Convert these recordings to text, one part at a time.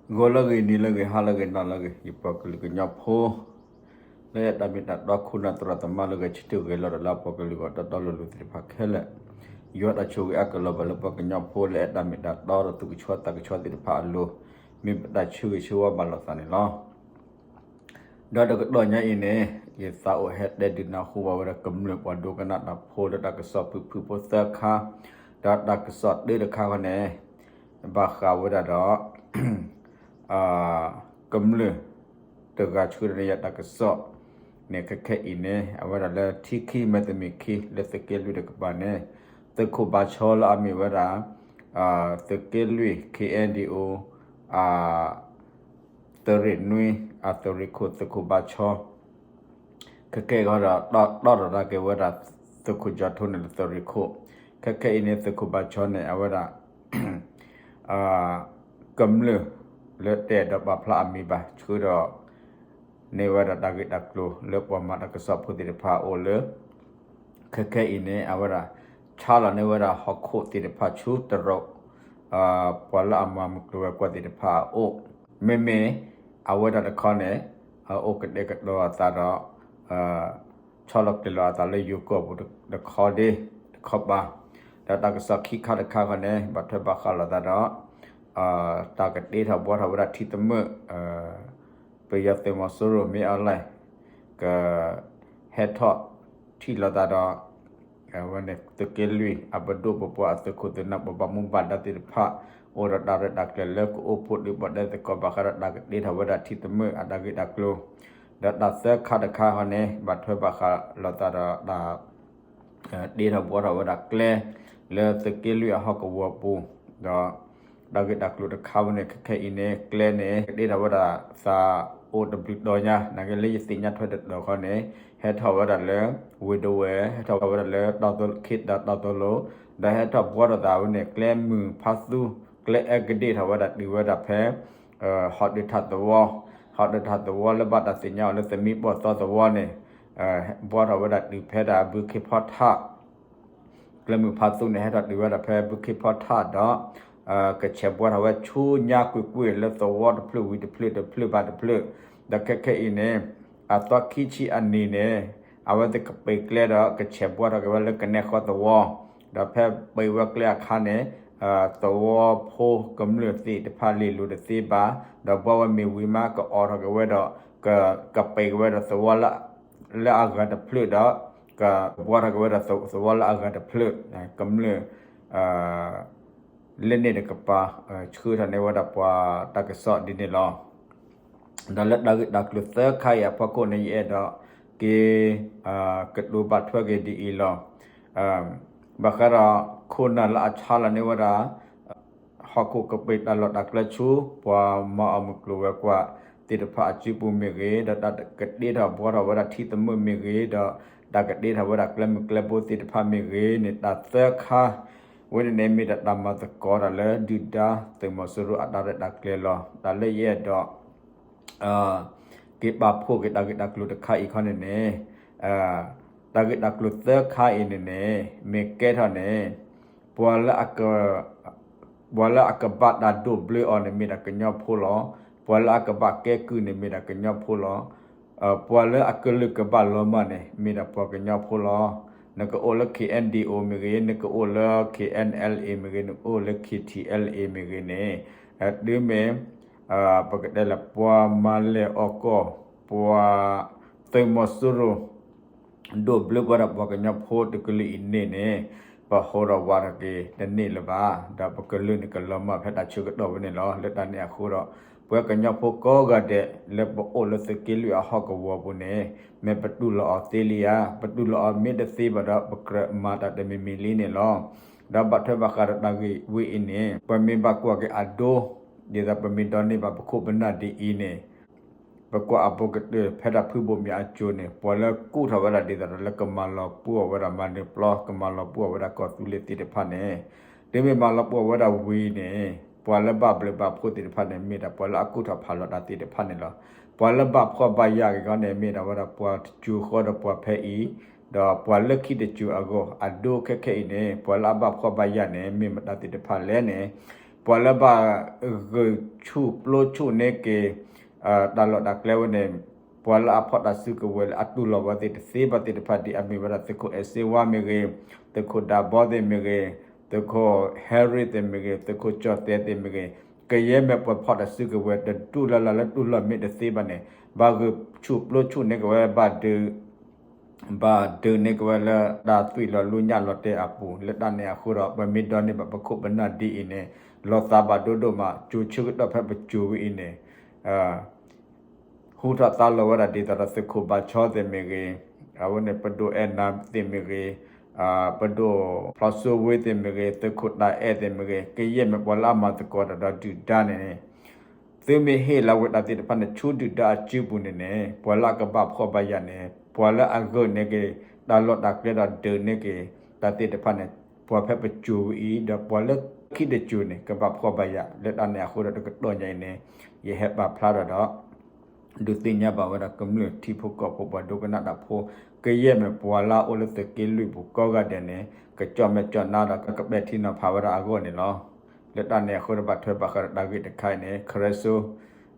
ဂီၤလၢအဂ့ၤ နံၤလၢအဂ့ၤ ဟါလၢအဂ့ၤ နၤလၢအဂ့ၤ ယပှၤကလုာ်ကညီဖိ လၢအဲၣ်တၢ်မ့ၢ်တၢ်တီ ခိၣ်နၢ်သရၣ်သမါလၢဂဲၤဆၢထၢၣ်ဂဲၤလီၤဒီးလၢအပှၤကလုာ်ဂီၢ်တီတီလိၤလိၤသ့ၣ်တဖၣ်ခဲလၢာ်, ယွၤတၢ်ဆိၣ်ဂ့ၤအါကလီၤဘၣ်လၢပှၤကညီဖိလၢအဲၣ်တၢ်မ့ၢ်တၢ်တီဒီးသူၣ်ကဆှီသးကဆှီသ့ၣ်တဖၣ်အလိၤ, မ့ၢ်ပတၢ်ဆၢဂ့ၤဆၢဝါဘၣ်လိာ်သးန့ၣ်လီၤ. ဒီးတကတီၢ်ညါအံၤန့ၣ် ယသးအိၣ်ဟဲတဲဒုးနၢ်ဟူဘၣ်ဝဲဒၣ်ကမျၢၢ်ပှၤဒိကနၣ်တၢ်ဖိလၢတၢ်ကစီၣ်ဖုၣ်ဖုၣ်ဖိသၢခါ, ဒီးတၢ်ကစီၣ်တၢတခါဃီန့ၣ် ဘၣ်ဃးဝဲဒၣ်ဒီး ကမျၢၢ်တဂၤဆှၢဒီးန့ၢ်ယၤတၢ်ကစီၣ်န့ၣ် ခဲခဲအံၤန့ၣ် အဝဲဒၣ်လၢထံခံမဲာ်တမံၤခံ လၢသုးက့လွံၢ်တကပၤန့ၣ် သုးခိၣ်ဘါဆီလၢအမ့ၢ်ဝဲဒၣ် သုးက့လွံၢ် K N D O အ သုးရ့ၣ်နွံ အသုးရ့ၣ်ခိၣ် သုးခိၣ်ဘါဆီ ခဲခဲအံၤဃီဒီး တီၣ်ထီၣ်တၢ်က့ၤဝဲဒၣ် သုးခိၣ်ကၠီၤထိန့ၣ်လၢသုးရ့ၣ်ခိၣ်, ခဲခဲအံၤန့ၣ် သုးခိၣ်ဘါဆီန့ၣ် အဝဲဒၣ် ကမျၢၢ်လၢတအဲၣ်ဒိးပာ်ဖျါအမံၤဘၣ် ဆှၢဒီးန့ၢ်ဝဲဒၣ်တၢ်ဂ့ၢ်တၢ်ကျိၤလၢပှၤမၤတၢ်ကစီၣ်ဖိသ့ၣ်တဖၣ်အအိၣ်လၢ ခဲခဲအံၤန့ၣ် အဝဲဒၣ် ဆါလီၤန့ၢ်ဝဲဒၣ်ဟီၣ်ခိၣ်သ့ၣ်တဖၣ်ဆူတရူး ပှၤလၢအမၤမုၢ်ကျိၤဝဲၤကွာ်သ့ၣ်တဖၣ်အအိၣ်, မ့မ့ၢ်အဝဲဒၣ်တခီန့ၣ် အိၣ်ကတဲာ်ကတီၤအသးဒီး ဆီလီၤကျဲၤလီၤအသးလၢယိၤကီၢ်ပူၤတခီဒ့တခီပၤ, ဒီးတၢ်ကစီၣ်ခံခါတခါဃီန့ၣ် ဘၣ်ထွဲဘၣ်ဃးလိာ်သးဒီး တၢ်ကတ့ထီၣ်ဘှီထီၣ်ဝဲဒၣ်ထံသမုၣ် ပယီၤသုးမီၤစိရိၤ မ့ၢ်အီၤလဲၣ် က ဟဲထီၣ်ထံၣ်လိာ်သးဒီး အဝဲန့ၣ် သုးက့လွံၢ် အပဒိၣ်ပပှၢ်အသုးခိၣ်သုးနၢ် ပှၤဘၣ်မူဘၣ်ဒါသ့ၣ်တဖၣ် အိၣ်ဒီးတၢ်ရဲၣ်တၢ်ကျဲၤလၢကအိၣ်ဖှိၣ်ဒုးပီၣ်တဲသကိးဘၣ်ဃးဒီးတၢ်ကတ့ထီၣ်ဝဲဒၣ်ထံသမုၣ်အတၢ်ဂ့ၢ်တၢ်ကျိၤ, ဒီးတၢ်သၢခါတခါဃီန့ၣ် ဘၣ်ထွဲဘၣ်ဃးလိာ်သးဒီးတၢ် တ့ထီၣ်ဘှီထီၣ်ဝဲဒၣ်ကျဲ လၢသုးက့လွံၢ်အဟီၣ်ကဝီၤပူၤ, ဒီးတၢ်ဂ့ၢ်တၢ်ကျိၤတခါဝဲန့ၣ် ခဲခဲအံၤန့ၣ် ကတ့ထီၣ်ဝဲဒၣ်သးအိၣ်တဘျုးတီၤညါ နာ်က့လၢယသ့ၣ်ညါထွဲတတီၤဃီန့ၣ် ဟဲထီၣ်ဝဲဒၣ်လၢ ဝ့ၢ်ဒဝဲၢ် ဟဲထီၣ်ဝဲဒၣ်လၢခ့တၢ်တီသိလိၤ, ဒီးဟဲထီၣ်ဘှီထီၣ်သးဝဲန့ၣ် ကျဲမုၢ်ဖးသူ ကျဲအဲကဒ့ၣ်ထီၣ်ဝဲဒၣ်တုၤဝဲဒၣ်ဖဲ ဟီၣ်ဒုးထးသဝီ, ဟီၣ်ဒုးထးသဝီလၢဘၣ်တၢ်သ့ၣ်ညါအီၤလၢသမံပီၢ်သီသဝီန့ၣ် ဘှီထီၣ်ဝဲဒၣ်တုၤဖဲဒၣ်ဘုခ့ဖီထး ကျဲမုၢ်ဖးသူန့ၣ် ဟဲထီၣ်တုၤဝဲဒၣ်ဖဲဘုခ့ဖီထးဒီး ကဆဲးဘှီထီၣ်ဝဲဆူညါကွ့ၢ်ကွ့ၢ်လၢသဝီတဖျၢၣ်ဝံၤတဖျၢၣ် တဖျၢၣ်ဘၣ်တဖျၢၣ်, ဒီးခဲခဲအံၤန့ၣ် အသီခံဆံအနံၤန့ၣ် အဝဲသ့ၣ်ကပံာ်ကျဲဒီးကဆဲးဘှီထီၣ်က့ၤဝဲလၢကနဲဃီသဝီ, ဒီးဖဲပံာ်ဝဲကျဲအခါန့ၣ် သဝီဖိကမျၢၢ်သ့ၣ်တဖၣ်လ့ၢ်လိၤတသ့ဘၣ်, ဒီးဘှီဝဲမ့ၢ်ဝံၤမး ကအိးထီၣ်က့ၤဝဲဒီး ကပံာ်က့ၤဝဲဒီးသဝီလၢ လၢအဂၤတဖျၢၣ်ဒီး ကဘှီထီၣ်က့ၤဝဲဒီးသဝီလၢအဂၤတဖျၢၣ်, ကမျၢၢ် လၢန့ၣ်တကပၤ ဆှၢထီၣ်န့ၢ်ဝဲဒၣ်ပှၤတၢ်ကစီၣ်ဒ်န့ၣ်လီၤ. ဒီးလၢတၢ်ဂ့ၢ်တၢ်ကျိၤသၢခါအံၤအဖီခိၣ်န့ၣ် ယအဲၣ်ဒိးက့ၤ ကတိၤဘၣ်ထွဲက့ၤဒ်အံၤလီၤ. ဘၣ်ဃးဒီး ခိၣ်နၢ်လၢအဆါလီၤန့ၢ်ဝဲဒၣ် ဟီၣ်ခိၣ်ကပ့ၤတၢ်လီၢ်တၢ်ကျဲဆူ ပှၤမၤအီၣ်မုၢ်ကျိၤဝဲၤကွာ်သ့ၣ်တဖၣ်အစုပူၤမ့ၢ်ဂ့ၤ, ဒီးတၢ်ကတ့ထီၣ်ဘှီထီၣ်ဝဲဒၣ်ထံသမုၢ်မ့ၢ်ဂ့ၤ, ဒီးတၢ်ကတ့ထီၣ်ဝဲဒၣ်ကျဲမုၢ်ကျဲဘိသ့ၣ်တဖၣ်မ့ၢ်ဂ့ၤန့ၣ် တၢ်သၢခါ ဝဲန့ၣ်န့ၣ် မ့ၢ်ဒၣ်တၢ်မၤသကိးတၢ်လၢဒုၣ်ဒါသုးမီၤစိရိၤအတၢ်ရဲၣ်တၢ်ကျဲၤလီၤ. တၢ်လၢယအဲၣ်ဒိး က့ၤပာ်ဖှိၣ်က့ၤတၢ်ဂ့ၢ်တၢ်ကျိၤတခါအံၤခီန့ၣ်န့ၣ် တၢ်ဂ့ၢ်တၢ်ကျိၤသၢခါအံၤန့ၣ်န့ၣ် မ့ၢ်ကဲထီၣ်န့ၣ် ပှၤလၢအက ပှၤလၢအကဘၣ်တၢ်ဒိးဘျၢအီၤန့ၣ် မ့ၢ်ဒၣ်ကညီဖိလီၤ. ပှၤလၢအကဘၣ်ကဲကုၢ်န့ၣ် မ့ၢ်ဒၣ်ကညီဖိလီၤ. ပှၤလၢအကလုၢ်ကဘၣ်လီၤမၢ်န့ၣ် မ့ၢ်ဒၣ်ပှၤကညီဖိလီၤ. နကအိၣ်လၢ K N D O မ့ၢ်ဂ့ၤ, နကအိၣ်လၢ K N L A မ့ၢ်ဂ့ၤ, နကအိၣ်လၢ K T L A မ့ၢ်ဂ့ၤန့ၣ် တုၤမ့ၢ် ပကတဲလၢပှၤမၤလဲၢ်အီၣ်ကီၢ် ပှၤသုးမီၤစိရိၤ ဒိးဘျၢပဝဲဒၣ်ပှၤကညီဖိတကလုာ်အံၤန့ၣ်န့ၣ် ပဟီဒီးဝးထီၣ်က့ၤတန့ၢ်လၢၤဘၣ်. ဒီးပကလုၢ်န့ၣ်ကလီၤမၢ်ဖဲတၢ်ဆၢကတီၢ်ဝဲန့ၣ်လီၤ. လၢတၢ်န့ၣ်အဃိဒီး ပဝဲကညီဖိကိးဂၤဒဲး လၢပအိၣ်လၢသုးက့လွံၢ်အဟီၣ်ကဝီၤပူၤန့ၣ် မ့ၢ်ပတူၢ်လိာ်အီၤသ့လံဧါ. ပတူၢ်လိာ်အီၤမ့ၢ်တသ့ဘၣ်ဒီး ပကြၢးမၤတၢ်တမံၤမံၤလံန့ၣ်လီၤ. ဒီးဘၣ်ထွဲဘၣ်ဃးဒီးတၢ်ဂ့ၢ်ဝဲအံၤန့ၣ် ပမ့ၢ်ဘၣ်ကွၢ်က့ၤအဒိ ဒ်သိးပမ့ၢ်ဒိးန့ၢ်ဘၣ်ပခိၣ်ပနၢ်ဒ်အံၤန့ၣ် ပကွၢ်အဘူးကတၢၢ် ဖဲဒၣ်ဖုဘိၣ်မၠးအစိၤန့ၣ် ပှၤလၢကူၣ်ထီၣ်ဝဲဒၣ်ဒ်သိးဒီးလၢကမၤလီၤပှီၢ်ဝဲဒၣ်မၤနၢၤပျီ ကမၤလီၤပှီၢ်ဝဲဒၣ်ကီၢ်သူလ့ၤသ့ၣ်တဖၣ်န့ၣ် တုၤမ့ၢ်မၤလီၤပှီၢ်ဝဲဒၣ်ဝံၤန့ၣ် ပှၤလၢဘၣ်ဘျုးဘၣ်ဖှိၣ်သ့ၣ်တဖၣ်န့ၣ် မ့ၢ်ဒၣ်ပှၤလၢအကူၣ်ထီၣ်ဖးလီၤတၢ်သ့ၣ်တဖၣ်န့ၣ်လီၤ. ပှၤလၢဘၣ်ဖှီၣ်ဘၣ်ယာ်က့ၤခီန့ၣ် မ့ၢ်ဒၣ်ဝဲဒၣ်ပှၤတစိၤဃီဒီးပှၤဖဲအံၤ ဒီးပှၤလၢခံတစိၤအဂီၢ် အဒိခဲခဲအံၤန့ၣ် ပှၤလၢအဘၣ်ဖှီၣ်ဘၣ်ယာ်န့ၣ် မ့ၢ်မတၤသ့ၣ်တဖၣ်လဲၣ်န့ၣ် ပှၤလၢဘၣ်ဂုာ်ဆူၣ်ပျိဆူၣ်န့ၢ်က့ၤ တၢ်လီၢ်တၢ်ကျဲဝဲန့ၣ် ပှၤလၢအဖီၣ်တၢ်စုကဝဲၤလၢအတူၢ်လိာ်ဝဲသ့ၣ်တသ့ဘၣ်သ့ၣ်တဖၣ် ဒ်အမ့ၢ်ဝဲဒၣ်သုးခိၣ်အဲၣ်စ့ဝါမ့ၢ်ဂ့ၤ, သုးခိၣ်ဒၢဘီသ့ၣ်မ့ၢ်ဂ့ၤ, သုးခိၣ်ဟဲရံသ့ၣ်မ့ၢ်ဂ့ၤ, သုးခိၣ်ကၠီၣ်တဲသ့ၣ်မ့ၢ်ဂ့ၤ, ကယဲၢ်မ့ၢ်ပှၤဖီၣ်တၢ်စုကဝဲၤတဒူၣ်လၢ်လၢ်လၢတူၢ်လိာ်မ့ၢ်တသ့ဘၣ်န့ၣ် ဘၣ်ဂုာ်ဆူၣ်ပျိဆူၣ်န့ၢ်က့ၤဝဲ ဘၣ်ဒုး ဘၣ်ဒုးန့ၢ်က့ၤဝဲလၢတၢ်သွံၣ်လီၤလူညၣ်လီၤတဲာ်အပူၤ လၢတၢ်န့ၣ်အဃိဒီး ပမ့ၢ်ဒိးန့ၢ်ဘၣ်ပခိၣ်ပနၢ်ဒ်အံၤန့ၣ် လီၤသးဘၣ်ဒိဒိၣ်မး ကၠိၤဆၢကတီၢ်ဖဲပကၠိၤဝဲအံၤန့ၣ် ဟူထီၣ်သါလီၤဝဲဒၣ်ဒ်သိးဒီးသုးခိၣ်ဘါဆီသ့ၣ်မ့ၢ်ဂ့ၤ, အဝဲန့ၣ်ပဒိၣ်အဲၣ်နၤသ့ၣ်မ့ၢ်ဂ့ၤ, ပဒိၣ်ဖျီစိဝ့သ့ၣ်မ့ၢ်ဂ့ၤ, သုးခိၣ်တၢ်အဲၣ်သ့ၣ်မ့ၢ်ဂ့ၤ, ကယဲၢ်မ့ၢ်ပှၤလၢအမၤသကိးတၢ်ဒီးဒုၣ်ဒါန့ၣ် သုမ့ၢ်ဟ့ၣ်လီၤဝဲတၢ်သ့ၣ်တဖၣ်န့ၣ် ဆူဒုၣ်ဒါအစုပူၤန့ၣ်န့ၣ် ပှၤလၢအကဘၣ်ဖှီၣ်ဘၣ်ယာ်န့ၣ် ပှၤလၢအဂုာ်န့ၢ်က့ၤ တၢ်လီၢ်တၢ်ကျဲဒီးဒုးန့ၢ်က့ၤ တၢ်သ့ၣ်တဖၣ်န့ၣ် ပှၤဖဲပစိၤဝဲအံၤ ဒီးပှၤလၢခံတစိၤန့ၣ် ကဘၣ်ဖှီၣ်ဘၣ်ယာ် လၢတၢ်န့ၣ်အဃိဒီးတကတီၢ်ညါအံၤန့ၣ် ယဟဲပာ်ဖျါထီၣ်ဒီး ဒုးသ့ၣ်ညါဘၣ်ဝဲဒၣ်ကမျၢၢ်ထံဖိကီၢ်ဖိပှၤဒိကနၣ်တၢ်ဖိ ကယဲၢ်မ့ၢ်ပှၤလၢအအိၣ်လၢသုးက့လွံၢ်ပူၤကိးဂၤဒဲးန့ၣ် ကကၠီၣ်မဲာ်ကၠီၣ်နါဒီးကပဲာ်ထံနီၤဖးဝဲဒၣ်အဂီၢ်န့ၣ်လီၤ. လၢတၢ်န့ၣ်အဃိဒီးဘၣ်ထွဲဘၣ်ဃးဒီးတၢ်ဂ့ၢ်တခါအံၤန့ၣ် ခရၢစိ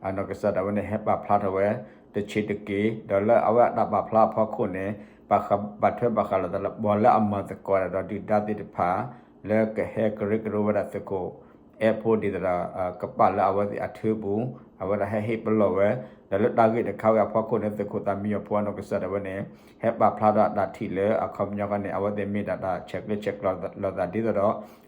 အနီၢ်ကစၢ်ဒၣ်ဝဲန့ၣ် ဟဲပာ်ဖျါထီၣ်ဝဲ တဆံးတက့ၢ် ဒီးလၢအဝဲအတၢ်ပာ်ဖျါအဖီခိၣ်န့ၣ် ဘၣ်ဃးဘၣ်ထွဲဘၣ်ဃးလိာ်သးလၢပှၤလၢအမၤသကိးတၢ်ဒီးဒုၣ်ဒါသ့ၣ်တဖၣ် လၢကဟဲကရၢကရိဝဲဒၣ်သုးခိၣ်အဲၣ်ဖိဒ်သိးဒီး ကပာ်လၢအဝဲသ့ၣ်အထၢပူၤ အဝဲဒၣ်ဟဲဟ့ၣ်ပလီၢ်ဝဲ ဒီးလၢတၢ်ဂ့ၢ်တခါဝဲအဖီခိၣ်န့ၣ် သုးခိၣ်သးမံယီၤဖိအနီၢ်ကစၢ်ဒၣ်ဝဲန့ၣ် ဟဲပာ်ဖျါထီၣ်အတၢ်ထံၣ်လၢအခီပညီခီန့ၣ် အဝဲသ့ၣ်မ့ၢ်ဒၣ်တၢ်ဆဲးကျၢဆဲးကျိးလိာ်သးဒ်သိးဒီး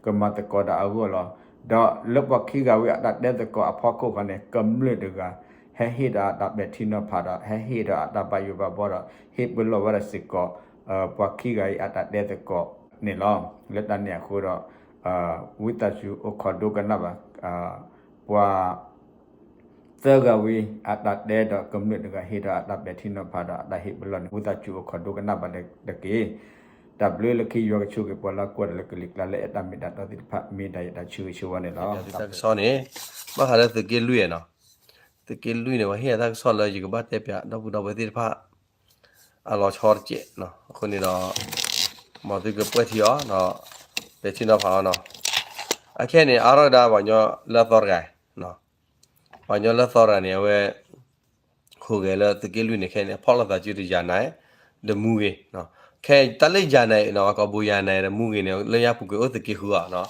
ကမၤသကိးတၢ်အဂီၢ်လီၤ. ဒီးလၢပှၤခံဂၤဝံၤအတၢ်တဲသကိးအဖီခိၣ်ခီန့ၣ် ကမျၢၢ်တဂၤ ဟဲဟ့ၣ်ဒီးအတၢ်ပဲာ်ထံနီၤဖးဒီး ဟဲဟ့ၣ်ဒီးအတၢ်ဘၣ်ယိၣ်ဘၣ်ဘှီဒီး ဟ့ၣ်ပလီၢ်ဝဲဒၣ်စ့ၢ်ကီး ပှၤခံဂၤအံၤအတၢ်တဲသကိးန့ၣ်လီၤ. လၢတၢ်န့ၣ်အဃိဒီး ဝံသးစူၤအိၣ်ခိးဒိကနၣ်ဘၣ် ပှၤ သၢဂၤဝံၤ အတၢ်တဲဒီးကမျၢၢ်တဂၤဟ့ၣ်ဒီးအတၢ်ပဲာ်ထံနီၤဖးဒီးအတၢ်ဟ့ၣ်ပလီၢ်န့ၣ် ဝံသးစူၤအိၣ်ခိးဒိကနၣ်ဘၣ်တက့ၢ်. တၢ်ဘျုးလၢခံယွၤကဆိၣ်ဂ့ၤပှၤလၢကွၢ်တၢ်လၢကလံၤကျါလၢအဲၣ်တၢ်မ့ၢ်တၢ်တီသ့ၣ်တဖၣ် မ့ၢ်ဒၣ်ယတၢ်ဆၢဂ့ၤဆၢဝါန့ၣ်လီၤ. တၢ်ကစီၣ်န့ၣ် ဘၣ်ဃးလၢသုးက့လွံၢ်နီၤ, သုးက့လွံၢ်န့ၣ် ပှၤဟ့ၣ်အတၢ်ကစီၣ်လၢယကဘၣ်တဲပၠးဒီပုၢ်ဒီဝဲၢ်သ့ၣ်တဖၣ် အလီၤဆီတကဲးနီၤ, အဃိန့ၣ်ဒီး မ်သုကပှဲၤထံအီၤ ဒီးပဲာ်ထံနီၤဖးအီၤနီၤ. အခဲန့ၣ် အါထီၣ်ကဒါပှၤကညီလၢအသီတဂၤ, ပှၤကညီလၢအသီတဂၤန့ၣ် အဝဲ ဟူးဂဲၤလၢသုးက့လွံၢ်န့ၣ် ခဲန့ၣ် ဖီၣ်လိာ်သးစုဒီးယၤနၤ ဒီးမူဂ့ၤ, ခဲတၢ်လၢယၤနၤနီၤ အကိာ်ဘိယၤနၤဒီးမူဂ့ၤန့ၣ် လၢညါပူၤကွံာ်အိၣ်သုးက့ဃုအီၤ,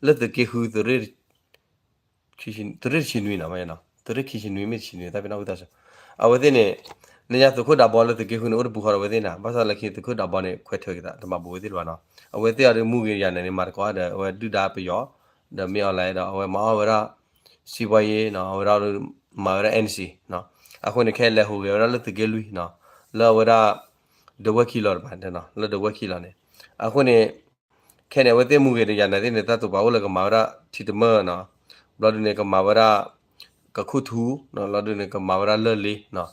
လၢသုးက့ဃု သုးရ့ၣ်တဆံနွံနီၤ, သုးရ့ၣ်တဆံနွံမ့ၢ်တဆံနွံ သးပ့ၤနီၣ်ဝံသးစူၤ, အဝဲသ့ၣ်န့ၣ် လၢညါသုးခိၣ်ဒၢဘီလၢသုးက့ဃုန့ၣ် အိၣ်တပူၤဃီဒီးအဝဲသ့ၣ်နၤ, ဘၣ်ဆၣ်လၢခံသုးခိၣ်ဒၢဘီန့ၣ် ခွဲးထွဲက့ၤသး တမၤဘူးဝဲသ့ၣ်တဘၣ်နီၤ. အဝဲသ့ၣ်အီၤဒီးမူဂ့ၤယၤနၤန့ၣ် မၤသကိးဒီးအဝဲဒုၣ်ဒါပယီၤ ဒီးမ့ၢ်အီၤလဲၣ် ဒီးအဝဲမၤအီၣ်ဝဲဒၣ် စံးပှၤယ့နီၤ, အဝဲဒၣ်မၤဝဲဒၣ် NC နီၤ. အဃိန့ၣ် ခဲလဲၤဟူးဂဲၤဝဲဒၣ်လၢသုးက့လွံၢ်နီၤ, လၢအဝဲဒၣ် ဒဝဲၢ်ခံလီၤတပၤနီၤ, လၢဒဝဲၢ်ခံလီၤန့ၣ်, အဃိန့ၣ် ခဲန့ၣ် အဝဲသ့ၣ်မူဂ့ၤဒီးယၤနၤသ့ၣ်န့ၣ် တၢ်တိာ်ပာ်အိၣ်လၢကမၤဝဲဒၣ်ထံတမၢၢ်နီၤ, ဘျီဒုန့ၣ် ကမၤဝဲဒၣ် ကခူၣ်ထူနီၤ, ဘျီဒုန့ၣ် ကမၤဝဲဒၣ်လၢၢ်လ့နီၤ.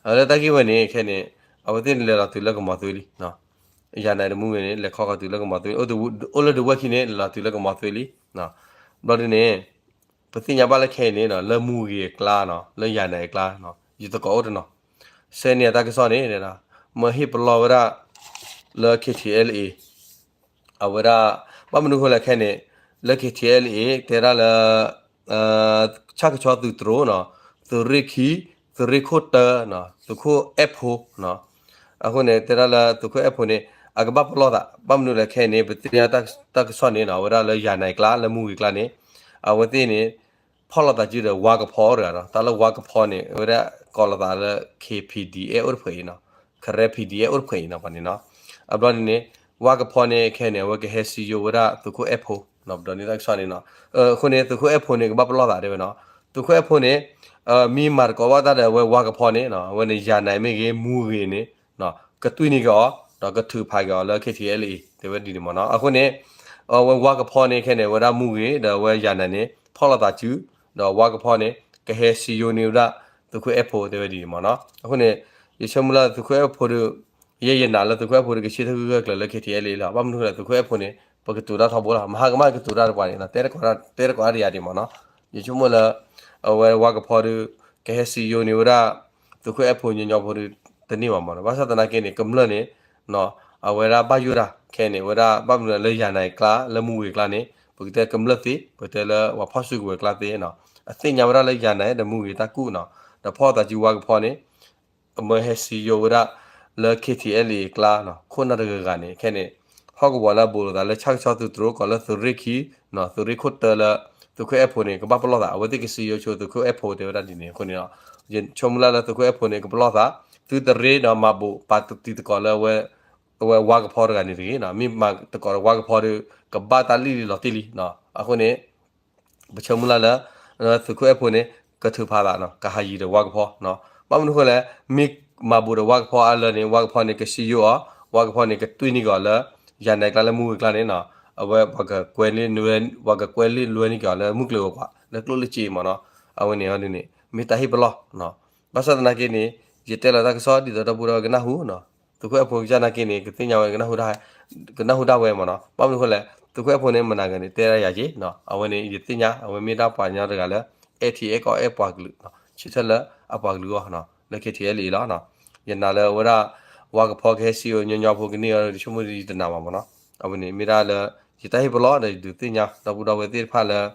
အလၢတၢ်ဂ့ၢ်ဝဲန့ၣ် ခဲန့ၣ် အဝဲသ့ၣ်န့ၣ် လဲၤလီၤတုၤလၢကမီၤသွ့လံနီၤ. ယၤနၤဒီးမူဂ့ၤန့ၣ် လဲၤခီဃီၤတုၤလၢကမီၤသွ့လံ, အိၣ်လၢဒဝဲၢ်ခံန့ၣ် လဲၤလီၤတုၤလၢကမီၤသွ့လံနီၤ. ဘျီဒုန့ၣ် ပသ့ၣ်ညါဘၣ်လၢခဲအံၤန့ၣ်နီၤ လၢမူဂ့ၤအကျါနီၤ လၢယၤနၤအကျါနီၤ ယသကိးအိၣ်တနီၤ, ဆဲန့ၢ်အတၢ်ကစီၣ်န့ၣ် မ့ၢ်ဟ့ၣ်ပလီၢ်ဝဲဒၣ် လၢ KTLA အဝဲဒၣ် ဘၣ်မနုၤဃိလဲၣ်ခဲန့ၣ် လၢ KTLA တဲဒၣ်လၢ ဆၣ်ကဆီသုးတြိၤနီၤ, သုးရ့ၣ်ခံ, သုးရ့ၣ်ခိၣ်တၢနီၤ, သုးခိၣ်အဲၣ်ဖိနီၤ. အဃိန့ၣ် တဲဒၣ်လၢသုးခိၣ်အဲၣ်ဖိန့ၣ် အကဘၣ်ပလီၢ်သး ဘၣ်မနုၤလဲၣ်ခဲအံၤန့ၣ် ပသ့ၣ်ညါတၢ်ကစီၣ်န့ၣ်နီၤ အဝဲဒၣ်လၢယၤနၤအကျါ လၢမူဂ့ၤအကျါန့ၣ် အဝဲသ့ၣ်န့ၣ် ဖီၣ်လိာ်သးစုဒီးဝါကဖီတဂၤနီၤ, တၢ်လၢဝါကဖီန့ၣ် အဝဲဒၣ်ကိးလိာ်သးလၢ K P D F အိၣ်တဖှဲးအံၤနီၤ, Karen P D F အိၣ်တဖှဲးအံၤနီၤ ပှၤန့ၣ်နီၤ. အဘျီဒ်န့ၣ် ဝါကဖီန့ၣ် ခဲန့ၣ် အဝဲကဟဲစံယိၤဝဲဒၣ်သုးခိၣ်အဲၣ်ဖိနီၤ, ပဒိးန့ၢ်တၢ်ကစီၣ်န့ၣ်နီၤ. အဃိန့ၣ် သုးခိၣ်အဲၣ်ဖိန့ၣ် ကဘၣ်ပလီၢ်သးတဲဝဲနီၤ, သုးခိၣ်အဲၣ်ဖိန့ၣ် မ့ၢ်မၤသကိးဘၣ်တၢ်ဒီးအဝဲဝါကဖီန့ၣ်နီၤ, အဝဲန့ၣ်ယၤနၤမ့ၢ်ဂ့ၤ မူဂ့ၤန့ၣ် ကတွံၢ်န့ၢ်က့ၤအီၤ ဒီးကထုးဖးက့ၤအီၤလၢ KTLA တဲဝဲဒ်န့ၣ်မ့ၢ်နီၤ. အဃိန့ၣ် အဝဲဝါကဖီန့ၣ် ခဲန့ၣ် အဝဲဒၣ်မူဂ့ၤဒီးအဝဲယၤနၤန့ၣ် ဖီၣ်လိာ်သးစု ဒီးဝါကဖီန့ၣ် ကဟဲစံယိၤန့ၢ်ဝဲဒၣ်သုးခိၣ်အဲၣ်ဖိတဲဝဲဒ်န့ၣ်မ့ၢ်နီၤ. အဃိန့ၣ် ယဆိကမိၣ်လၢသုးခိၣ်အဲၣ်ဖိဒီး ယဲယနာ်လၢသုးခိၣ်အဲၣ်ဖိဒီးကဆ့ထီၣ်ဂၢၢ်ဂၢၢ်ကျၢၤလၢ KTLA လီၤ. ဘၣ်မနုၤဃိလဲၣ် သုးခိၣ်အဲၣ်ဖိန့ၣ် ပကတိၤတၢ်ထီဘိလီၤ, မဟါကမၣ်ကတိၤတၢ်တပှၤန့ၣ် တဲတကိးတၢ်တပှၤတယၤဒံးမ့ၢ်နီၤ. ယဆိကမိၣ်လၢ အဝဲဝါကဖီဒီး ကဟဲစံယိၤန့ၢ်ဝဲဒၣ် သုးခိၣ်အဲၣ်ဖိညီညီဖိဒီး တန့ၢ်ဘၣ်မ့ၢ်နီၤ. ဘၣ်ဆၣ်သနာ်က့န့ၣ် ကမျၢၢ်န့ၣ် အဝဲဒၣ်ဘၣ်ယိၣ်တၢ်ခဲန့ၣ် အဝဲဒၣ်ဘၣ်မနုၤလၢယၤနၤအကျါ လၢမူဂ့ၤအကျါန့ၣ် ပကတဲကမျၢၢ်သ့, ပကတဲလၢပှၤဖီၣ်စုကဝဲၤကျါသ့နီၤ, အသ့ၣ်ညါဝဲဒၣ်လၢယၤနဲဒီးမူဂ့ၤတၢ်ကူၣ်နီၤ, ဒီးဖီၣ်သးစုဝါကဖီန့ၣ် အမၢဟဲစံယိၤဝဲဒၣ်လၢ KTLA အကျါနီၤ, ခိၣ်နၢ်တဂၤဂၤန့ၣ် ခဲန့ၣ် ဟီၣ်ကဝီၤလၢအဘူးလိာ်သးလၢဆၣ်ကဆီသုးတြိၤကီၢ်လၢသုးရ့ၣ်ခံနီၤ, သုးရ့ၣ်ခိၣ်တၢလၢ သုးခိၣ်အဲၣ်ဖိန့ၣ် ကဘၣ်ပလီၢ်သး, အဝဲသ့ၣ်ကစံယိၤဆိသုးခိၣ်အဲၣ်ဖိတဲဝဲဒၣ်ဒ်န့ၣ်အဃိန့ၣ်, ယဆိကမိၣ်လၢသုးခိၣ်အဲၣ်ဖိန့ၣ် ကပလီၢ်သး, သုတရ့ဒီးမၤဘူးပာ်တံၤသကိးလၢ အဝဲဝါကဖီတဂၤန့ၣ်တဂ့ၤ, မ့ၢ်မၤသကိးဒီးဝါကဖီဒီး ကဘၣ်တၢ်လံၣ်လံလီၤတံၢ်လံ, အဃိန့ၣ် ပဆိကမိၣ်လၢ်လၢ သုးခိၣ်အဲၣ်ဖိန့ၣ် ကထုးဖးသးနီၤ, ကဟးယံၤဒီးဝါကဖီနီၤ, ဘၣ်မနုၤအဃိလဲၣ်, မ့ၢ်မၤဘူးဒီးဝါကဖီအါလၢန့ၣ် ဝါကဖီန့ၣ် ကစံယိၤအီၤ, ဝါကဖီန့ၣ် ကတွံၢ်န့ၢ်က့ၤအီၤလၢ ယၤနဲကျါလၢမူဂ့ၤကျါန့ၣ်နီၤ, အဝဲ ပှၤကကွဲလ့လွဲန့ၢ်က့ၤအီၤလၢမုၢ်ကျိၤဝဲၤကွာ် လၢကျိၣ်လၢစ့မ့ၢ်နီၤ, အဝဲန့ၣ်န့ၣ် မ့ၢ်တၢ်ဟ့ၣ်ပလီၢ်, ဘၣ်ဆၣ်သနာ်က့န့ၣ် ယတဲလီၤတၢ်ကစီၣ်ဒ်သိးဒီပုၢ်ဒီဝဲၢ်ကနၢ်ဟူနီၤ, သုးခိၣ်အဲၣ်ဖိကစၢ်နာ်က့န့ၣ် ကသ့ၣ်ညါဝဲ ကနၢ်ဟူဒၣ်ဝဲမ့ၢ်နီၤ, ဘၣ်မနုၤအဃိလဲၣ်, သုးခိၣ်အဲၣ်ဖိန့ၣ် မနၤဂၤန့ၣ် တဲဒၣ်ယၤက့ၤနီၤ, အဝဲန့ၣ် ယသ့ၣ်ညါ အဝဲမ့ၢ်ဒၣ်ပှၤကညီတဂၤလၢ အဲၣ်ထံအဲၣ်ကီၢ်အဲၣ်ပှၤကလုာ်, ဆၢထၢၣ်လၢအပှၤကလုာ်အဂီၢ်နီၤ, လၢ KTLA လီၤ, ယနာ်လၢအဝဲဒၣ် ဝါကဖီကဟဲစံယိၤညီညီဖိကန့ၢ်အီၤ ယဆိကမိၣ်ယတနာ်ဘၣ်မ့ၢ်နီၤ, အဝဲန့ၣ်မ့ၢ်ဒၣ်လၢ ယတၢ်ဟ့ၣ်ပလီၢ်ဒီးယဒုးသ့ၣ်ညါ ဒီပုၢ်ဒီဝဲၢ်သ့ၣ်တဖၣ်လၢ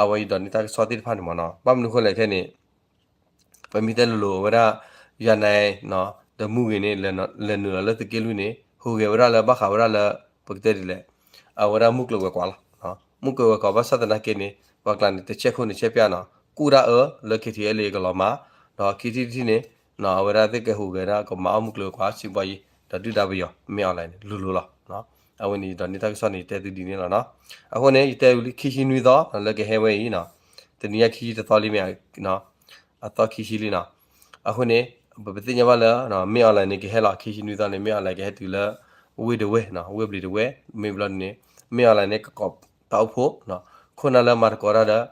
အဝဲယဒိးန့ၢ်တၢ်ကစီၣ်သ့ၣ်တဖၣ်န့ၣ်မ့ၢ်နီၤ, ဘၣ်မနုၤအဃိလဲၣ်ခဲန့ၣ် ပမ့ၢ်တဲလိၤလိၤအဝဲဒၣ် ယၤနဲ ဒီးမူဂ့ၤန့ၣ် လဲၤနုာ်လီၤလၢသုးက့လွံၢ်န့ၣ် ဟူးဂဲၤဝဲဒၣ်လၢဘၣ်ဃးဝဲဒၣ်လၢ ပကတဲဒ်လဲၣ်, အဝဲဒၣ်မုၢ်ကျိၤဝဲၤကွာ်လီၤ. မုၢ်ကျိၤဝဲၤကွာ်ဘၣ်ဆၣ်သနာ်က့န့ၣ် ပှၤကျါန့ၣ် တဆဲးခိၣ်န့ၣ်ဆဲးပျၢ်နီၤ ကူၣ်ဒၣ်အၢလၢ KTLA ကလီၤမၢ်, ဒီးခံထံၣ်တထံၣ်န့ၣ် အဝဲဒၣ်သ့ၣ်ကဟူးဂဲၤဒၣ်ကမၤအီၣ်မုၢ်ကျိၤဝဲၤကွာ် စံးဘီယံၤ ဒီးဒုၣ်ဒါပယီၤ မ့ၢ်အီၤလဲၣ်န့ၣ် လိၤလိၤလီၤ. အဝဲန့ၣ် ယဒိးန့ၢ်တၢ်ကစီၣ်န့ၣ် ယတဲသုဒ်န့ၣ်လီၤနီၤ. အဃိန့ၣ် ယတဲဝံၤလံခံဆံနွံသီ လၢကဟဲဝဲအံၤနီၤ, တနံၤညါခံဆံတသီလံမ့ၢ် အသီခံဆံလံနီၤ. အဃိန့ၣ် ပပသ့ၣ်ညါဘၣ်လၢ မ့ၢ်အီၤလဲၣ်န့ၣ် ကဟဲလီၤခံဆံနွံသီန့ၣ် မ့ၢ်အီၤလဲၣ်ကဟဲတုၤလၢ ဝ့ၢ်ဒဝဲၢ်, ဝ့ၢ်ဘျံးဒဝဲၢ်, မ့ၢ်ဘျီန့ၣ် မ့ၢ်အီၤလဲၣ်န့ၣ် ကကိးတၢ်အိၣ်ဖှိၣ် ခိၣ်နၢ်လၢမၤသကိးတၢ်ဒီး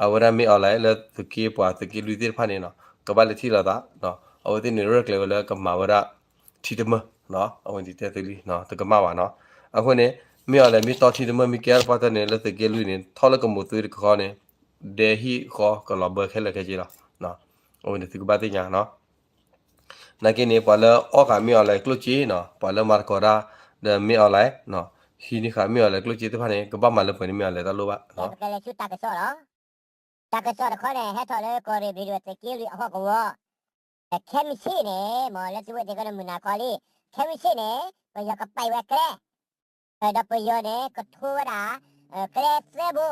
အဝဲဒၣ်မ့ၢ်အီၤလဲၣ်လၢသုးက့ပှၤသုးက့လွံၢ်သ့ၣ်တဖၣ်န့ၣ်နီၤ ကဘၣ်လဲၤထံၣ်လိာ်သး, အဝဲသ့ၣ်န့ၣ်ရဲၣ်ကျဲၤဝဲလၢကမၤဝဲဒၣ် ထံတမၢၢ်, အဝဲန့ၣ်တဲသုလံ တကမၣ်ဘၣ်နီၤ. အဃိန့ၣ် မ့ၢ်အီၤလဲၣ်မ့ၢ်တီထံတမၢၢ် မ့ၢ်ကဲထီၣ်တပှၢ်တၢၢ်န့ၣ် လၢသုးက့လွံၢ်န့ၣ် ထီၣ်လၢကမိာ်သုတခီန့ၣ် ဒဲဟံၣ်ဃီကလီၤဘၢခဲလၢာ်ခဲဆ့လီၤ. အဝဲန့ၣ်သုကဘၣ်သ့ၣ်ညါနီၤ. နာ်က့န့ၣ် ပှၤလၢအီၣ်ဃာ်မ့ၢ်အီၤလဲၣ်ကျိၣ်စ့နီၤ, ပှၤလၢမၤသကိးတၢ်ဒီးမ့ၢ်အီၤလဲၣ်, ဟံးန့ၢ်ဃာ်မ့ၢ်အီၤလဲၣ်ကျိၣ်စ့သ့ၣ်တဖၣ်န့ၣ် ကဘၣ်မၤလၢပှဲၤန့ၣ်မ့ၢ်အီၤလဲၣ်တၢ်လိၣ်ဘၣ်. ပကလဲၤဆူတၢ်ကစီၣ်လီၤ. တၢ်ကစီၣ်တခီန့ၣ် ဟဲထီၣ်လၢကီၢ်ရ့ၣ်ဘျံးဒဝဲၢ်သုးက့လွံၢ်အဟီၣ်ကဝီၤ ခဲမုၢ်ဆ့ၣ်န့ၣ် မ်လၢသုဝဲသ့ၣ်ကနၢမုၢ်နၤခီလံ, ခဲမုၢ်ဆ့ၣ်န့ၣ် ပယီၤကပာ်ဝဲကျဲ ဒီးပယီၤန့ၣ် ကထိဝဲဒၣ် ကျဲသၢဘိ,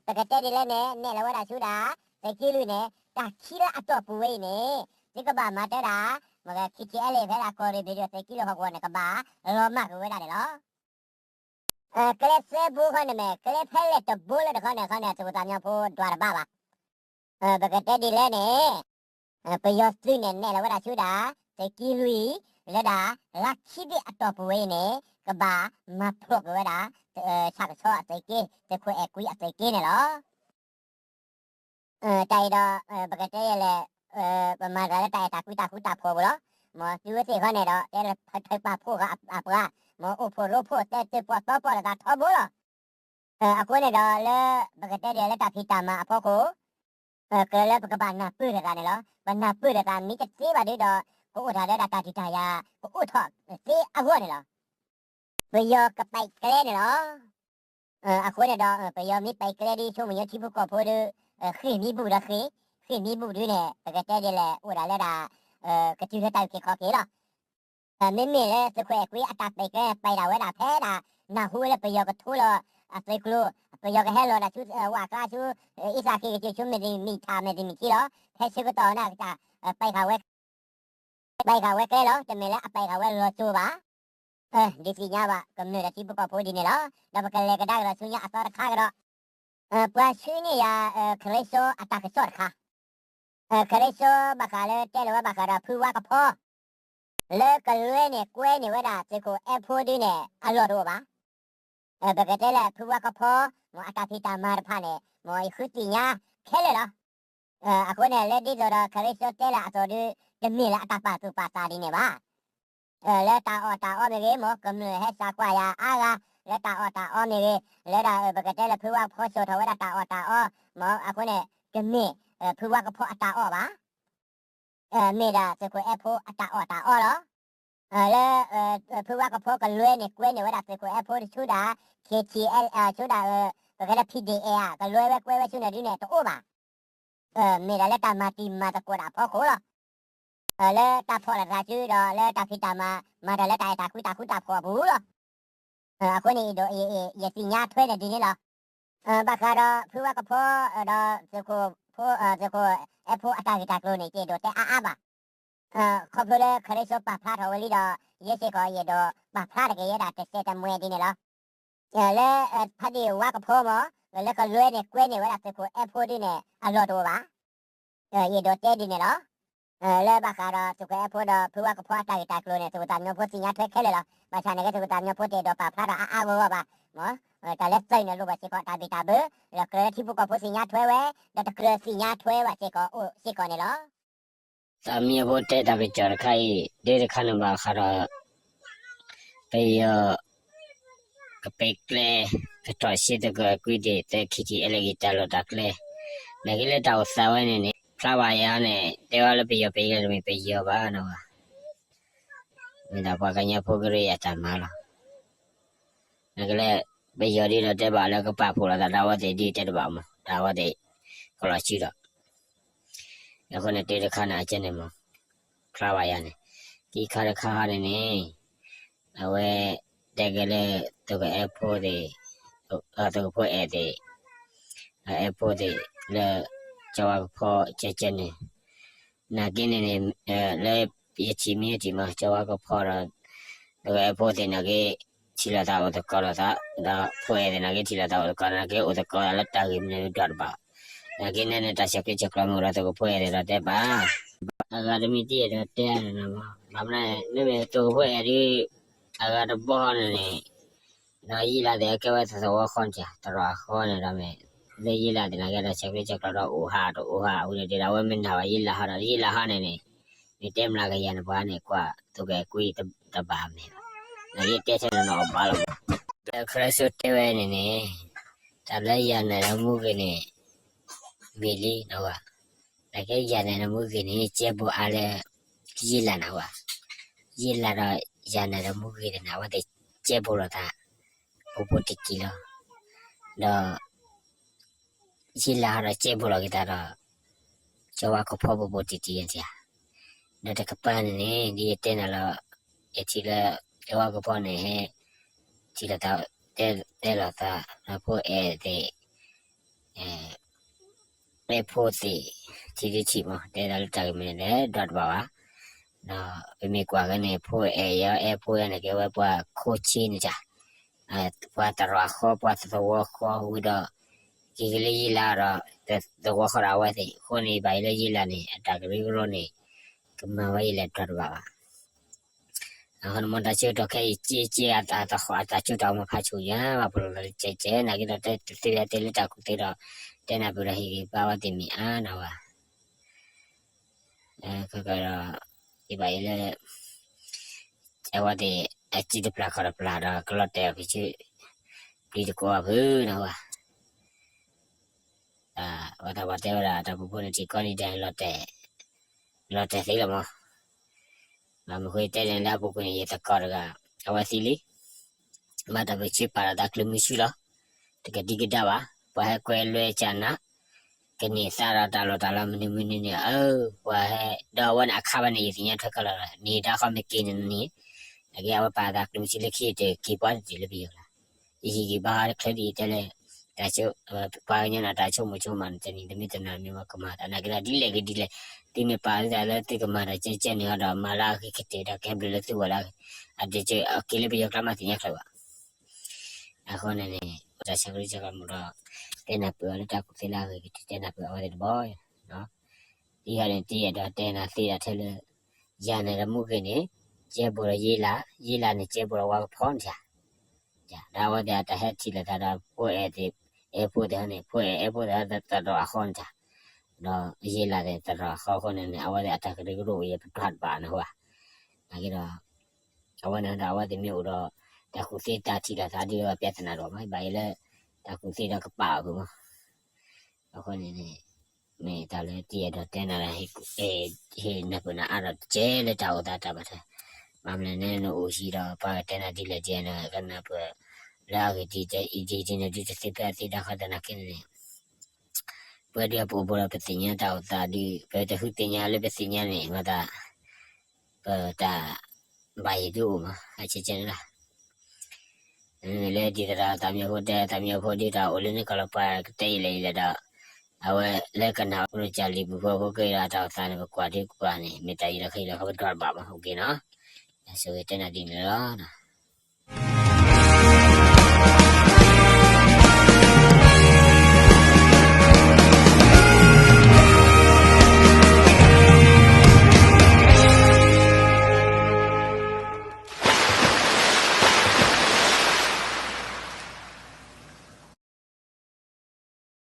ပကတဲဒ်လဲၣ်န့ၣ် နဲၣ်လီၤဝဲဒၣ်ဆူဒၣ် သုးက့လွံၢ်န့ၣ် တၢ်ခံလၢအတီၢ်ပူၤဝဲအံၤန့ၣ် သုကဘၣ်မၤတၢ်ဒၣ် မ့ၢ်ဂ့ၤ ခံထံအဲလ့ၣ် ဖဲဒၣ်ကီၢ်ရ့ၣ်ဘျံးဒဝဲၢ်သုးက့လွံၢ်ဟီၣ်ကဝီၤန့ၣ် ကဘၣ်လီၤမၢ်ကွံာ်ဝဲဒၣ်န့ၣ်လီၤ. ကျဲသၢဘိဃီန့ၣ်မ့ၢ် ကျဲဖဲလဲၣ်တဘိလၢတခီန့ၣ် ခီန့ၣ် သုးခိၣ်သးမံဖိဒွးတဘၣ်ဘၣ်. ပကတဲဒ်လဲၣ်န့ၣ် ပယီၤသုးန့ၣ် နဲၣ်လီၤဝဲဒၣ်ဆူဒၣ် သုးက့လွံၢ် လၢဒၣ် လါခံဘ့ၣ်အတီၢ်ပူၤဝဲအံၤန့ၣ် ကဘၣ်မၤဖျိးကွံာ်ဝဲဒၣ် ဆၣ်ကဆီအသုးက့ သုးခိၣ်အဲၣ်ကွံအသုးက့န့ၣ်လီၤ. တၢ်အံၤဒီး ပကတဲလဲၣ် ပမၤတၢ်လၢတၢ်အဲၣ်တၢ်ကွံတၢ်ဃူတၢ်ဖိးပူၤလီၤ. မ်သုဝဲသ့ၣ်ဃီန့ၣ်ဒီး တဲလၢထၢပာ်ဖှိၣ်ဃာ်အပှၤ, မ်အိၣ်ဖှိၣ်ရိဖှိၣ်တဲတၢၢ်ပီၣ်တီပီၣ်လိာ်သးထီဘိလီၤ. အဃိန့ၣ်ဒီးလၢ ပကတဲဒ်လၢတၢ်ဖံးတၢ်မၤအဖီခိၣ် ကြၢးလၢပကဘၣ်နၢ်ပၢၢ်လိာ်သးန့ၣ်လီၤ. ပနၢ်ပၢၢ်လိာ်သးမ့ၢ်တသ့ဘၣ်ဒီး ကအိၣ်တၢ်လၢဒၣ်တၢ်ဒုးတၢ်ယၤ ကအိၣ်ထီၣ်သ့အဂီၢ်န့ၣ်လီၤ. ပယီၤကပာ်ကျဲန့ၣ်လီၤ. အဃိန့ၣ်ဒီး ပယီၤမ့ၢ်ပာ်ကျဲဒီး ဆိကမိၣ်ညီထံဖိကီၢ်ဖိဒီး ဃ့ၢ်မံဘူၣ်ဒီးဃ့ၢ်, ဃ့ၢ်မံဘူၣ်ဒုန့ၣ် ပကတဲဒ်လဲၣ် အိၣ်ဒၣ်လၢဒၣ် ကတုၤလၢတၢ်အုၣ်က့ၤခီၣ်က့ၤလီၤ. မ့မ့ၢ်လၢသုးခိၣ်အဲၣ်ကွံအတၢ်ပာ်ကျဲ ပာ်ဒၣ်ဝဲဒၣ်ဖဲဒၣ် နၢ်ဟူဝဲလၢပယီၤကထိလီၤအသုးကျိၤ, ပယီၤကဟဲလီၤဒၣ်ဆူ ဝၣ်ကျါဆူ အ့ၣ်စၣ်ခ့ကစၢၢ်ဆူ မဲာ်တမံၤထးမဲာ်တမံၤထံလီၤ. ဖဲဆၢကတီၢ်န့ၣ် ပာ်ဃာ်ဝဲ ပာ်ဃာ်ဝဲကျဲလီၤ. တမ့ၢ်လၢအပာ်ဃာ်ဝဲလီၤစိၤဘၣ်. ဒုးသ့ၣ်ညါဘၣ်ကမျၢၢ်ဒီးထံဖိကီၢ်ဖိဒ်န့ၣ်လီၤ. ဒီးပကလဲၤကဒါက့ၤလီၤဆူညါအသီတခါကဒီး ပှၤဆှၢန့ၢ်ယၤ ခရ့စိအတၢ်ကစီၣ်တခါ, ခရ့စိဘၣ်ဃးလၢတဲလီၤဝဲဘၣ်ဃးဒီးဖုဝါကဖီ လၢကလွဲန့ၣ်ကွဲန့ၢ်ဝဲဒၣ်သုးခိၣ်အဲၣ်ဖိဒုန့ၣ် အလီၢ်တအိၣ်ဘၣ်. ပကတဲလၢဖုဝါကဖီ မ်အတၢ်ဖံးတၢ်မၤတဖၣ်န့ၣ် မ်ယဃုသ့ၣ်ညါခဲလၢာ်လီၤ. အဃိန့ၣ် လၢဒ်သိးဒီးခရ့စိတဲလၢအသိးဒီး တမ့ၢ်လၢအတၢ်ပာ်သူၣ်ပာ်သးဒ်န့ၣ်ဘၣ်. လၢတၢ်အီၣ်တၢ်အီမ့ၢ်ဂ့ၤ မ်ကမျၢၢ်ဟဲစးကွၢ်ယၤအါဂၤ လၢတၢ်အီၣ်တၢ်အီမ့ၢ်ဂ့ၤ လၢဒၣ်ပကတဲလၢဖုဝါကဖီစိာ်ထီၣ်ဝဲဒၣ်တၢ်အီၣ်တၢ်အီ မ်အဃိန့ၣ် တမ့ၢ် ဖုဝါကဖီအတၢ်အီၣ်ဘၣ်. မ့ၢ်ဒၣ်သုးခိၣ်အဲၣ်ဖိအတၢ်အီၣ်တၢ်အီလီၤ. လၢ ဖုဝါကဖီကလွဲန့ၣ် ကွဲန့ၢ်ဝဲဒၣ်သုးခိၣ်အဲၣ်ဖိတဆူဒၣ် ခ့ထံအဲၣ် ဆူဒၣ် ပကဲလၢ ဖံဒ့ၣ်အဲၣ် ကလွဲဝဲကွဲဝဲဆူန့ၣ်ဒ်န့ၣ် တအိၣ်ဘၣ်. မ့ၢ်ဒၣ်လၢတၢ်မၤတံၤမၤသကိးတၢ်အဖီခိၣ်လီၤ. လၢတၢ်ဖီၣ်လိာ်သးစုဒီး လၢတၢ်ဖံးတၢ်မၤ မၤတၢ်လၢတၢ်အဲၣ်တၢ်ကွံတၢ်ဃူတၢ်ဖိးအပူၤလီၤ. အဃိန့ၣ် ယသ့ၣ်ညါထွဲန့ၣ်ဒ်န့ၣ်လီၤ. ဘၣ်ဃးဒီးဖုဝါကဖီ ဒီး သုးခိၣ်အဲၣ်ဖိအတၢ်ဂ့ၢ်တၢ်ကျိၤန့ၣ် ယအဲၣ်ဒိးတဲအါအါဘၣ်. ခီဖျိလၢခရံာ်စိပာ်ဖျါထီၣ်ဝဲလံဒီး ယဲစ့ၢ်ကီးယအဲၣ်ဒိးပာ်ဖျါတက့ၢ်ယဲဒၣ်တစဲးတမှဲဒ်န့ၣ်လီၤ. လၢ ဖးဒံၣ်ဝါကဖီမ့ၢ် လၢကလွဲန့ၣ်ကွဲန့ၢ်ဝဲဒၣ်သုးခိၣ်အဲၣ်ဖိဒ်န့ၣ် အလီၢ်တအိၣ်ဘၣ်. ယအဲၣ်ဒိးတဲဒ်န့ၣ်လီၤ. လၢဘၣ်ဃးဒီးသုးခိၣ်အဲၣ်ဖိဒီးဖုဝါကဖီအတၢ်ဂ့ၢ်တၢ်ကျိၤန့ၣ် သုးခိၣ်သးမညီဖိသ့ၣ်ညါထွဲခဲလၢာ်လီၤ. ဘၣ်ဆၣ်န့ၣ်က့ သုးခိၣ်သးမညီဖိတအဲၣ်ဒိးပာ်ဖျါထီၣ်အါအါဂီၢ်ဂီၢ်ဘၣ်. တၢ်လၢသုးန့ၣ်လိၣ်ဘၣ်စ့ၢ်ကီးတၢ်ဘံၣ်တၢ်ဘၢ, ဒီးကြၢးလၢထံဖိကီၢ်ဖိသ့ၣ်ညါထွဲဝဲ, ဒီးတကြၢးသ့ၣ်ညါထွဲဘၣ်စ့ၢ်ကီးအိၣ်စ့ၢ်ကီးန့ၣ်လီၤ. သးမညီဖိတဲတၢ်ကစီၣ်တခါအံၤ ဒ်တခါန့ၣ်ဘၣ်ဃးဒီး ပယီၤ ကပဲာ်ကျဲ ကတီၢ်ဆံးသကိးကွံာ်ဒံး သၢခံထံၣ်အဲလၢဂ့ၤတၢ်လီၢ်တၢ်ကျဲ, နာ်က့လၢတၢ်အိၣ်သးဝဲန့ၣ်န့ၣ် ဖျါဘၣ်ယၤန့ၣ် တဲဝဲလၢပယီၤပယီၤတမ့ၢ်ပယီၤဘၣ်နီၤဘၣ်, မ့ၢ်ဒၣ်ပှၤကညီဖိကရၢအတၢ်မၤလီၤ. နာ်က့လၢ ပယီၤဒ်ဒီးတဲဘၣ်လၢကပာ်ဖှိၣ်လိာ်သးဒီးအဝဲသ့ၣ်ဒ်တဲတဘၣ်မး ဒီးအဝဲသ့ၣ် ကလီၤစုဒီး အဃိန့ၣ် တဲတခါန့ၣ် အကဲန့ၣ်မး ဖျါဘၣ်ယၤန့ၣ် ခံခါတခါဟီန့ၣ်န့ၣ် အဝဲ တဲက့ၤလၢ သုးကအဲၣ်ဖိသ့ၣ် သုးကဖိအဲၣ်သ့ၣ် အဲၣ်ဖိသ့ၣ်လၢ ကၠီဝါကဖီကဲကဲန့ၣ် နာ်က့န့ၣ်န့ၣ် လၢယထံၣ်မ့ၢ်ယထံၣ်မး ကၠီဝါကဖီဒီး သုးကအဲၣ်ဖိသ့ၣ်နာ်က့ ထံၣ်လိာ်သးအိၣ်သကိးလိာ်သး ဒီးဖိအဲၣ်သ့ၣ်နာ်က့ ထံၣ်လိာ်သးအိၣ်သကိး နာ်က့အိၣ်သကိးသးလၢတၢ်ဂ့ၢ်မနုၤဒီးတဘၣ်, နာ်က့န့ၣ်န့ၣ် တၢ်ဆဲးကျိးဆဲးကျၢမ့ၢ်အိၣ်ဒီးသုးကဖိအဲၣ်သ့ၣ်ဒီးတဲဘၣ်, အဂၤတမံၤတအဲၣ်ဒိးတဲန့ၣ်မး ဘၣ်မနုၤ မ့မ့ၢ်သုးကဖိအဲၣ်ဒ် အဂၤတဘီန့ၣ်န့ၣ် ဒီးယ့လးသ့ၣ်ကဲဝဲသဝီဃီန့ၣ် တရၢၣ်ဃီန့ၣ်ဒီးမ့ၢ် လၢယ့လးသ့ၣ်နာ်က့ဒီး ဆဲးကျိးဆဲးကျၢဒီးအိၣ်ဟးတအိၣ်ဟးဝံၤန့ၣ် ဒ်ဒီးအဝဲမ့ၢ်နာ်ဘၣ်ယ့လးဟီဒီး ယ့လးဟီန့ၣ်န့ၣ် မ့ၢ်တဲမျးကယၤန့ၣ် ပှၤန့ၣ်ကွၢ် သုးကအဲၣ်ကွံတဘၣ်မ့ၢ် နာ်က့တဲထဲန့ၣ်နီၢ်အီၣ်ဘၣ်လီၤမး, ဒီးခရၢစိတဲဝဲန့ၣ်န့ၣ် တၢ်လၢယၤနဲၣ်ဒီးမူဂ့ၤန့ၣ် မ့ၢ်လံနီၢ်ဝဲ, နာ်က့ယၤနဲၣ်ဒီးမူဂ့ၤန့ၣ် ကဲဘိအါလၢ ယ့လးနီၢ်ဝဲ, ယ့လးဒီးယၤနဲၣ်ဒီးမူဂ့ၤန့ၣ် အဝဲသ့ၣ်ကဲဘိလိာ်သး ဘိဘိတံၢ်တံၢ်လီၤ, ဒီး ယ့လးဟီဒီးကဲဘိလီၤက့ၤသးဒီး ကၠီဝါကဖီဘိဘိတံၢ်တံၢ်ဧါ, ဒီးတကပၤန့ၣ်န့ၣ် ဒ်ယတဲနၤလီၤ, ယထံၣ်လၢ ကၠီဝါကဖီန့ၣ်ဟဲ ထံၣ်လိာ်သး တဲလိာ်သး ဒီးဖိအဲၣ်သ့ၣ် အဲၣ်ဖိသ့ၣ် ထံၣ်ဒ်ထံၣ်မး တဲသးလၢတၢ်ဂ့ၢ်မနုၤလဲၣ် ဒီးတဘၣ်ဘၣ်, ဒီးပမ့ၢ်ကွၢ်က့ၤန့ၣ် ဖိအဲၣ်ယဲအဲၣ်ဖိယဲန့ၣ် ကဲဝဲပှၤခိၣ်ဆ့န့ၣ်တၢ် ပှၤတရၢၣ်ဃီ ပှၤသဝီဃီဝံၤဒီး က့ၤက့ၤလၢယ့လးဒီး သဝီဃီဒီးအဝဲသ့ၣ် အဃိန့ၣ် ယဘၣ်ယိၣ်လၢယ့လးန့ၣ် အတၢ်ကရၢကရိန့ၣ် ကမၤဝဲယလဲၤဒီးတဘၣ်ဘၣ်. အဃိန့ၣ် မ်တၢ်ဆၢကတီၢ်ခဲအံၤ က့က့အတၢ်ဃီ အတၢ်ကၠိတၢ်အိၣ်မၤဖးဆူၣ်ယါ ဘၣ်ဖှိၣ်လိာ်သးလၢကဲကဲ နာ်က့ဒီး တဲတသ့ဝဲတဲလၢတၢ်ကူၣ်သ့ဒီး တဲနၢ်ပၢၢ်ဒီးဟ့ၣ်ဂံၢ်ဘါဝဲသ့ၣ်မ့ၢ်အါနီၢ်ဝဲ ခဲကဒီး ယဘၣ်ယိၣ်လၢ အဝဲသ့ၣ် အစုတပျၢ်ခီၣ်တပျၢ်ဒီး ကလီၤတဲာ်အီၤဖဲဆူ ပျံၤတကိးအီၤဖုနီၢ်ဝဲ အဝဲသ့ၣ်ပှၤတဲဝဲဒၣ် တၢ်ပူၤဖိန့ၣ်ထံၣ်ကီၢ်နံၤဒဲး လီၤတဲာ်သ့လီၤမး, မ့ၢ်ဃိတဲန့ၣ်လၢအပူၤကွံာ်န့ၣ် ယသကိးတဂၤ အဝဲသံလံ ဘၣ်တၢ်ပၢၢ်ဆၢပာ်လီၤသးကျၢၤမုဆူလီၤ, တကဒံကဒါဘၣ်, ပှၤဟဲကွဲလွဲကၢ်နး ကန့ၢ်သါဒီးတၢ်လီၢ်တၢ်လီမနုၤမနုၤန့ၣ် အၢ ပှၤဟဲ ဒီးအဝဲန့ၣ်အခါဘၣ်န့ၣ် ယသ့ၣ်ညါထွဲကလီၤလီၤ န့ၣ်တၢ်ဃီမ့ၢ်က့ၤန့ၣ်န့ၣ်, အကဲအဝဲပာ်လီၤသးကျၢၤမုဆူလၢခံတက့ၤပှၤတတုၤလၢပယီၤလီၤ, ယဟ့ၣ်ဂံၢ်ဘါဟီတချုးဒ်အံၤတဲလၢ တၢ်ဆိ ပှၤကညီန့ၣ် တၢ်ဆိကမိၣ်ဆိကမးန့ၣ် တနံၤတမံၤတနၤမံၤမးကမၤသး နာ်က့ဒီးဒ်လဲၣ်ဂ့ၤဒ်လဲၣ်, သုမ့ၢ်ပာ်လီၤသးလၢသုကမၤတၢ်ကဲကဲန့ၣ်ဒီး မၤလၢအဂ့ၤကတၢၢ်ဒီးကဟဲဘျုးလၢသုဂီၢ်လၢအဂ့ၤ, အဒုးက့ၤအက့ၤလၢပယီၤကျါမးသ့ၣ်ညါချၢဘၣ် အဃိန့ၣ်န့ၣ် တၢ်ဆၢကတီၢ်ဆၢကတီၢ်မးဒီး တဲနၢ်ပၢၢ်အီၤလၢတၢ်ကူၣ်သ့လၢအဂ့ၤကတၢၢ် တဲနၢ်ပၢၢ်အဝဲသ့ၣ်တဘျီ, ဒ်အံၤန့ၣ် တအဲၣ်ဒိးတဲနၤသ့ဒၣ်ထဲလၢ ယၤနဲၣ်ဒီးမူဂ့ၤန့ၣ် ကဲဘိဒီးယ့လး, ယ့လးန့ၣ်ကဲဘိဒီးဝါကဖီန့ၣ်တၢ်, ဒီးအဝဲသ့ၣ်အတၢ်ဟဲထံၣ်လိာ်သးဒီးဖိအဲၣ်သ့ၣ် အဲၣ်ဖိသ့ၣ်န့ၣ် ဖိအဲၣ်အဲၣ်ဖိသ့ၣ်သတြီၤအဃီန့ၣ်တၢ်, ဒီးယ့လးသ့ၣ်သတြီၤအဃီအဃိန့ၣ်န့ၣ် အဝဲသ့ၣ်အတၢ်ကရၢကရိအိၣ်ယဲၢ်ပတွၢ်တဘၣ်န့ၣ်ဟိ, နာ်က့ဒီး အဝဲန့ၣ်ဒီးအဝဲသ့ၣ်မ့ၢ်အိၣ်ဒီး တၢ်ကူၣ်သ့တၢ်ထံၣ်လိာ်သးဒ်အပျဲသနာ်တအိၣ်မး ဘၣ်ယိၣ်လၢ တၢ်ကူၣ်သ့ဒီးကပာ်အီၤဖုမး, အဃိန့ၣ်န့ၣ် မ့ၢ်တၢ်လၢတအဲၣ်ဒိးတဲနၤဒီး ဟ့ၣ်နၢ်ပၢၢ်နၤအါဒီးတကဲလၢတၢ်အိၣ်သးတၢ်ဘၣ်ထွဲ, ဘၣ်မနုၤလဲၣ်န့ၣ် နအိၣ်ဟံၣ်ဒီး ပှၤကတဲနၤဒ်လဲၣ်ဒ်လဲၣ်န့ၣ် ကနၢ်ပၢၢ်လၢအဂ့ၢ်ဒ်အံၤဒ်အံၤန့ၣ် ဒ်တသ့ဖဲအသ့ဒၣ်ဃီသနာ်က့န့ၣ် ပဝဲဒုးအပအိၣ်ဘူးဒီးပသ့ၣ်ညါတၢ်အိၣ်သးဒုး ပတဟူးသ့ၣ်ညါလၢပသ့ၣ်ညါန့ၣ် မၤသး ပတၢ်ဘၣ်ယိၣ်ဒုးအိၣ်မး အဆဲဆဲန့ၣ်လီၤ. မ့မ့ၢ်လၢဒ်သိးဒီးသးမံဖိဒုး တၢ်အိၣ်လၢနကီၢ်လီၤပှၤကတဲအံၤလဲၣ်အံၤလဲၣ်ဒီး အဝဲလၢကနၣ်ပနီၢ်ကၢ်လံာ်ပူၤဃီဖိက့ၤဒီး တၢ်အိၣ်သးန့ၣ် ပကွၢ်ဒုးကွၢ်န့ၣ် မ့ၢ်တၢ်အံၤလီၤခဲအံၤလီၤ ခီပဒွးတဘၣ်မး okay နီၤ. ယဆိၣ်ဂ့ၤတဲနၤဒ်န့ၣ်လီၤ.